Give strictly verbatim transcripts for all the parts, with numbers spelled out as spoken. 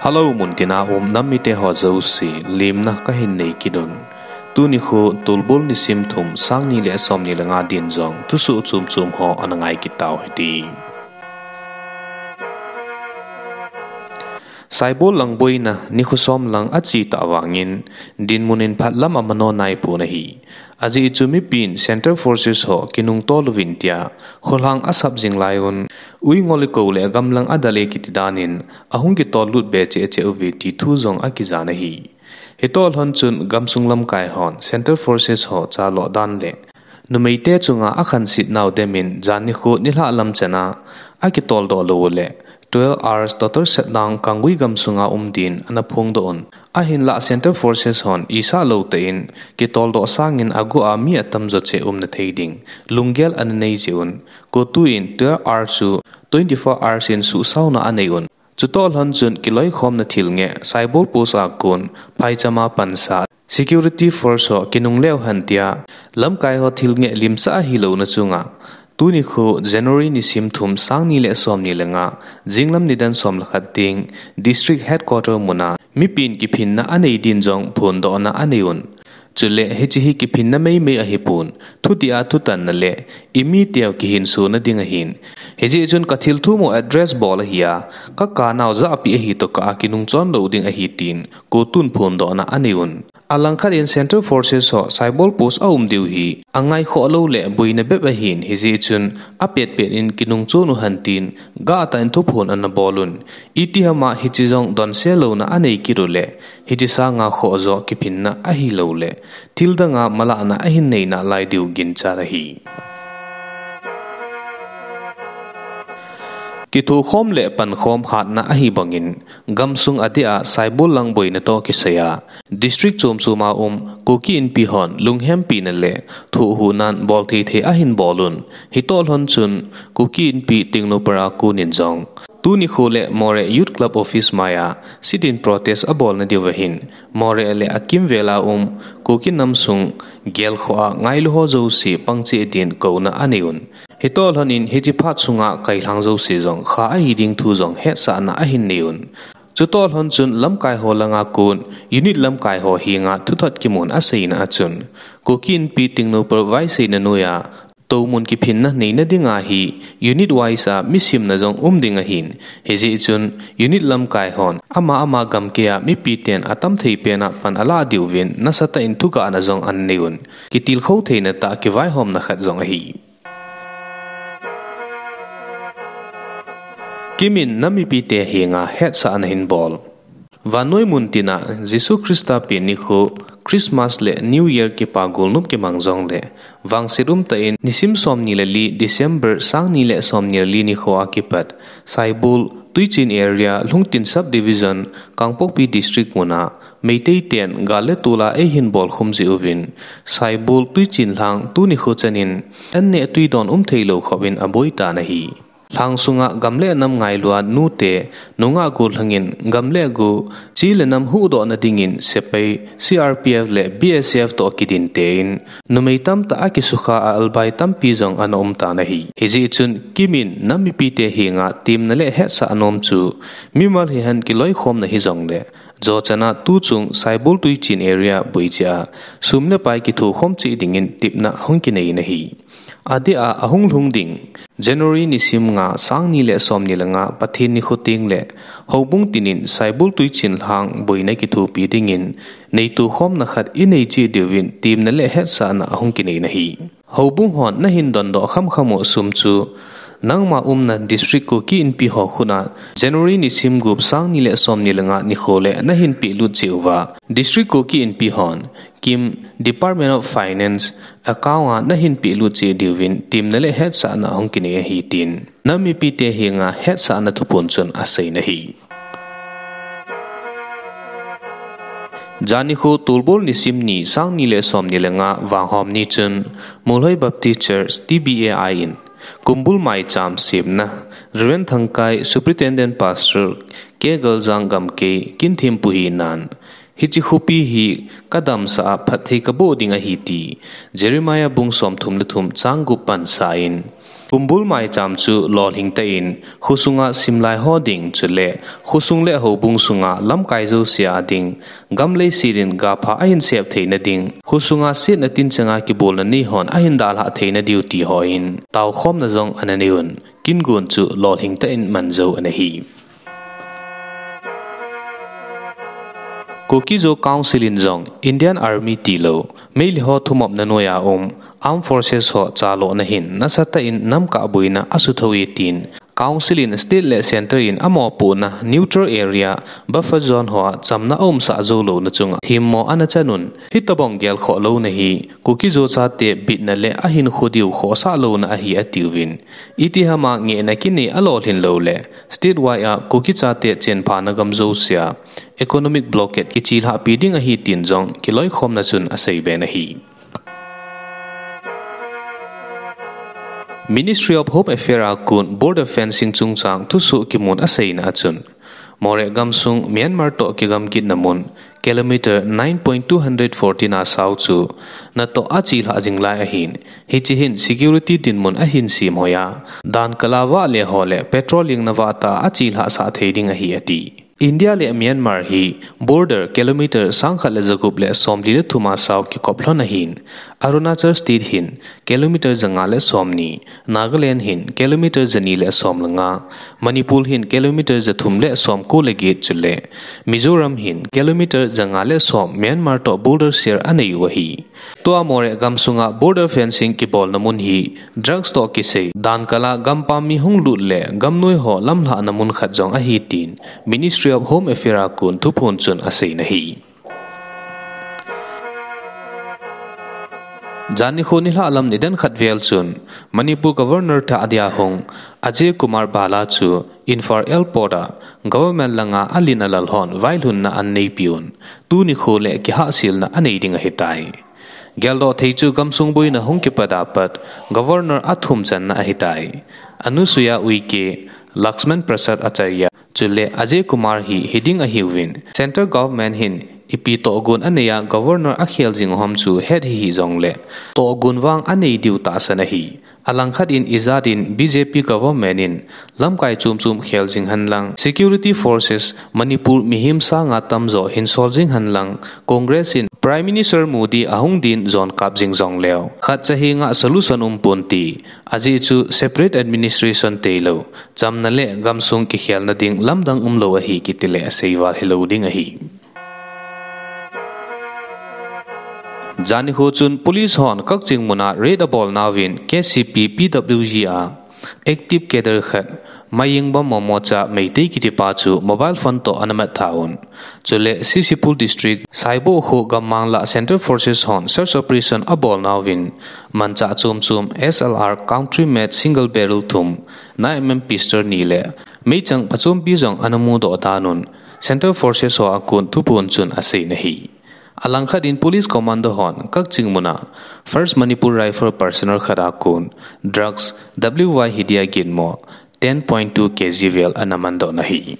Hello, muntina um nam mite ho jouse, lemna kahin nei kit un. Tuni khu Tolbol nisim thum, sang ni le som ni le nga din jong thusoh chom chom ho ana ngai kit tau hite. Saibol lang boina nikho som lang ache tah vangin, dinmun in phat lam amano nai pon ahi. Ajeh chu mipin Central Forces ho kinungto louvin tia, kholhang asap jing lai un, ui ngol i kou le gamlang adal e kiti dan in, ahung kitol lut be cheh cheh uve ti thu jong akijan ahi. Hitoh lhon chun gamsung lamkai hon Central Forces ho chalo dan le numeite chunga akhanset nau dem in jan nikho nilhah lam chan a akitol doh lou u le twelve hours total shutdown Kangui gamsunga um din ana phongdoh un. Ahinlah Central Forces hon isah lou tah in kitol doh sangin aguh a mi atam jo cheh umna thei ding lunggel ana nei jeh un, CoTU in twelve hours chu twenty-four hours in suhsauna anei un. Chutoh lhon chun kiloikhomna thil ngeh, Saibol Post a kon, phaicham a pansa, security force ho kinungle u hen tia, lamkai ho thil ngeh limsah ahilouna chunga, tuni khu January nisim thum, sang ni le som ni le nga, jinglam nidan som le khat teng, District Headquarter muna mipin kiphinna anei din jong phondohna anei un. Chule hiche hi kiphinna meimei ahipon, thutia thutanna le imi teu kihinsona ding ahin. Hijeh chun kathil thum u address bol ahi a, kakanau jahpeh ahi toh kah a kinungchon lou ding ahi tin, CoTU in phondohna anei un. Alangkhat in Central Forces ho Saibol Post a um diu hi angaikhoh lou le boina bep ahin, hijeh chun apetpet in kinungchon u hen tin, gahtah in thuphon ana bol un. Itiham a hiche jong donse louna anei kit u le, hiche sanga khoh jo kiphinna ahilou le, thil danga malahna ahin nei nalai diu ginchat ahi. Kithokhom le pankhom hatna ahi bangin, gamsung adeh a Saibol lang boina toh kisai a, district chom chom a um Kuki Inpi hon lunghempina le thohhuhnan bol thei thei ahin bol un. Hitoh lhon chun Kuki Inpi Tengnoupal a kon in jong, tuni khu le Moreh Youth Club Office mai a sit-in protest abolna diu ahin, Moreh le akimvel a um Kuki namsung gelkhoh a ngailu ho jouse pangcheh din kouna anei un. Hitoh lhon in hiche phat sunga kailhang jouse jong kha ahi ding thu jong hetsahna ahin nei un. Chutoh lhon chun lamkai ho langa kon, unit lamkai ho henga thuthot kimun aseina a chun, Kuki Inpi Tengnoupal vaiseina noiya, toumun kiphinna neina dinga hi, unit wise a misimna jong um ding ahin, hijeh chun, unit lamkai hon, ama ama gamkeiya mipiten atamthei pena pan alah diuvin, nasatah in thugahna jong ananei un, kitilkhou theina tah kivaihomna khat jong ahi. KIM in nam mipite henga hetsahna ahin bol. Vannoi muntina Jesu Christa pen nikho, Christmas le New Year kipa golnop kimang jongle, vangset umtah in nisim som ni le li December sang ni le som ni le li nikho a kipat, Saibol, Tuichin Area, Lhungtin Subdivision, Kangpokpi District muna, Meitei ten gal le tol a eihin bolkhum jeh uvin, Saibol Tuichin lhang tuni kho chanin, anneh twi don um theilou khopin aboitan ahi. Lhang sunga gam le nam ngailua nute, nungah gollhangin gam le go, chi le nam huhdohna dingin sepai, C R P F le B S F toh kidinte in, numei tamtah akisukha a albai tampi jong ana umtan ahi. Hijeh chun KIM in nam mipite henga temna le hetsah anom chu, mimal hihen kiloikhomna hijongle, jochana tuchung Saibol Tuichin area boi cheh a, sum le pai kithokhom cheh dingin tepna hung kinei in ahi. Adeh a ahung lhung ding, January nisim nga, sang ni le som ni le nga, Pathen nikho tengle, houbung tinin Saibol Tuichin lhang boina kithopi dingin, neitokhomna khat inei cheh diuvin temna le hetsahna ahung kinei in ahi. Houbung hon nahin dondoh khamkham u sum chu, nangma umna District Kuki Inpi ho khut a, January nisim gup, sang ni le som ni le nga nikho le nahin pehlut cheh uva, District Kuki Inpi hon, KIM, Department of Finance, account a nahin pehlut cheh diuvin temna le hetsahna ahung kinei ahi tin, nam mipite henga hetsahna thuphon chun aseiyin ahi. Jan nikho Tolbol nisim ni, sang ni le som ni le nga, Vanghom ni chun, Molhoi Baptist Church, T B A I in, kumbul maicham semna, Reverend Thangkai, Superintendent Pastor, K Galjang, Gamkei, Kinthempu hinan, Hiche khopi hi kadamsah a phatthei kaboh ding ahi ti Jeremiah bung somthum le thum chang gup pansa in, kumbul maicham chu lolhing tah in khosunga simlai ho ding chule khosung le houbung sunga lamkai jousea ding, gam leiset in gapha ahin sep theina ding, khosunga setna tinchanga kibolna neihon ahin dalhah theina diu ti ho in taokhomna jong ana nei un, kingon chu lolhing tah in man jou ana hi. Kuki-Zo Council in jong Indian Army tilou, Meitei ho thumopna noiya um Armed Forces ho chalohna hin nasatah in namkah boina asuthou e tin, Council in State le Centre in amopohna neutral area, buffer zone hoa chamna aumsah joulouna chunga themmo ana chan un, hitobang gelkhoh louna hi Kuki-Zo chate bitna le ahinkho diu khohsah louna ahi atiuvin, itihama ngehna kinei alolhin loule, statewide a Kuki chate chenphana gam jousea economic blockade kichelhahpi ding ahi tin jong kiloikhomna chun aseiben ahi. Ministry of Home Affairs a kon border fencing chungchang thusoh kimun aseina a chun, Moreh gamsung Myanmar toh kigamkitna mun kilometer nine point two hundred fourteen a sao chu natoh achelhah jing lai ahin, hiche hin security dinmun ahin semhoi a, dan kala vahle ho le patrolling na vahtah a achelhahsah thei ding ahi ati. India le Myanmar hi border kilometer sangkhat le jagup le somli le thum a sao kikop lhon ahin, Arunachal State hin kilometer janga le somni, Nagaland hin kilometer jani le somle nga, Manipur hin kilometer jathum le somko le get chule Mizoram hin kilometer janga le som Myanmar toh border share anei u ahi. Tua Moreh gamsunga border fencing kibolna mun hi drugs toh kisei, dan kala gampam mi hung lut le gamnoi ho lamlhahna mun khat jong ahi tin Ministry of Home Affairs a kon thuphon chun aseina hi. Jan nikho nilhah lam nidan khat vel chun Manipur Governor thah adia hung Ajay Kumar Bhalla chu Imphal Airport a government langa alen alal hon vailhunna aneipiuvin, tuni nikho le kihahselna anei ding ahitai. Geldoh thei chu gamsung boina hung kipat a pat Governor athum channa ahitai. Anusuiya Uike, Laxman Prasad Acharya, chule Ajay Kumar hi hiding ahiuvin, Central Government hin ipi tohgon aneiya Governor akhel jing u ham chu het hihih jongle, tohgon vang anei diu tahsan ahi. Alangkhat in ijat in B J P Government in lamkai chom chom khel jing henlang, Security Forces Manipur mihem sanga tamjo hinsol jing henlang, Congress in Prime Minister Modi ahung din jon kap jing jongleu, khatcha henga solution umpon ti, ajeh chu separate administration tailou, chamna le gamsung kikhelna ding lamdang umlou ahi kitile aseival hilou ding ahi. Jan nikho chun police hon Kakching muna raid abolnauvin K C P P W G a active cadre khat Mayingbam Momocha Meitei kitipa chu mobile phone toh ana mat thauvin. Chule Sisipur District, Saibokhu gammang lah Central Forces hon search operation abolnauvin, manchah chom chom S L R country made single barrel thum, nine M M pistol ni le meichang phachompi jong ana mudoh danun, Central Forces ho a kon thuphon chun aseina hi. Alangkhat in police commando hon Kakching muna First Manipur Rifle personnel khat a kon drugs W Y hidia ginmo ten point two K G vel ana mandohna hi.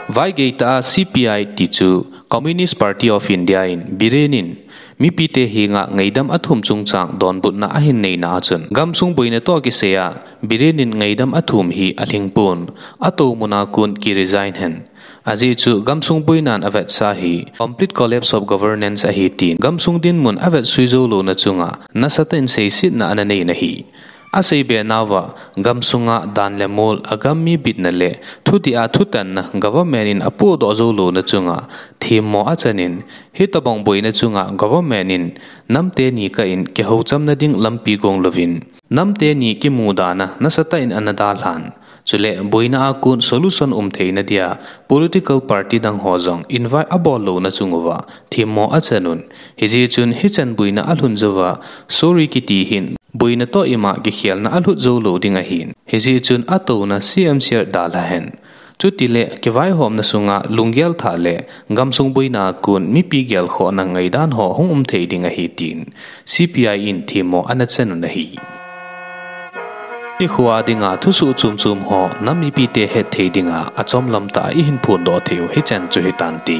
Vaigei tah a C P I ti chu Communist Party of India in Biren in mipite henga ngaidam athum chungchang donbutna ahin neina a chun, gamsung boina toh kisaiya Biren in ngaidam athum hi alhingpon, atou muna kon kiresign hen. Ajeh chu gamsung boinan avetsah hi complete collapse of governance ahi tin, gamsung dinmun avetsui joulouna chunga nasatah in seisetna ana neina hi. Aseibe nauva, gamsunga dan le mol, agam mi bitna le thudih a thutanna government in apohdoh joulouna chunga themmo achan in, hitobang boina chunga government in namteni kah in kihouchamna ding lampi gong louvin, namteni kimudana nasatah in ana dalhan. Chule boina a kon solution um theina dia political party dang ho jong invite abol louna chung uva themmo achan un. Hijeh chun hichan boina alhun jouva sorry kiti hin boina toh ima kikhelna alhut joulou ding ahin. Hijeh chun atouna C M C R dalha hen. Chutile kivaihomna sunga lunggel thah le gamsung boina a kon mipi gelkhohna ngaidan ho hung um thei ding ahi tin C P I in themmo ana chan un ahi. Nikho a dinga thusoh chom chom ho nam mipite hetthei dinga achom lamtah a ihin phondoh thei u hichan chu hitante.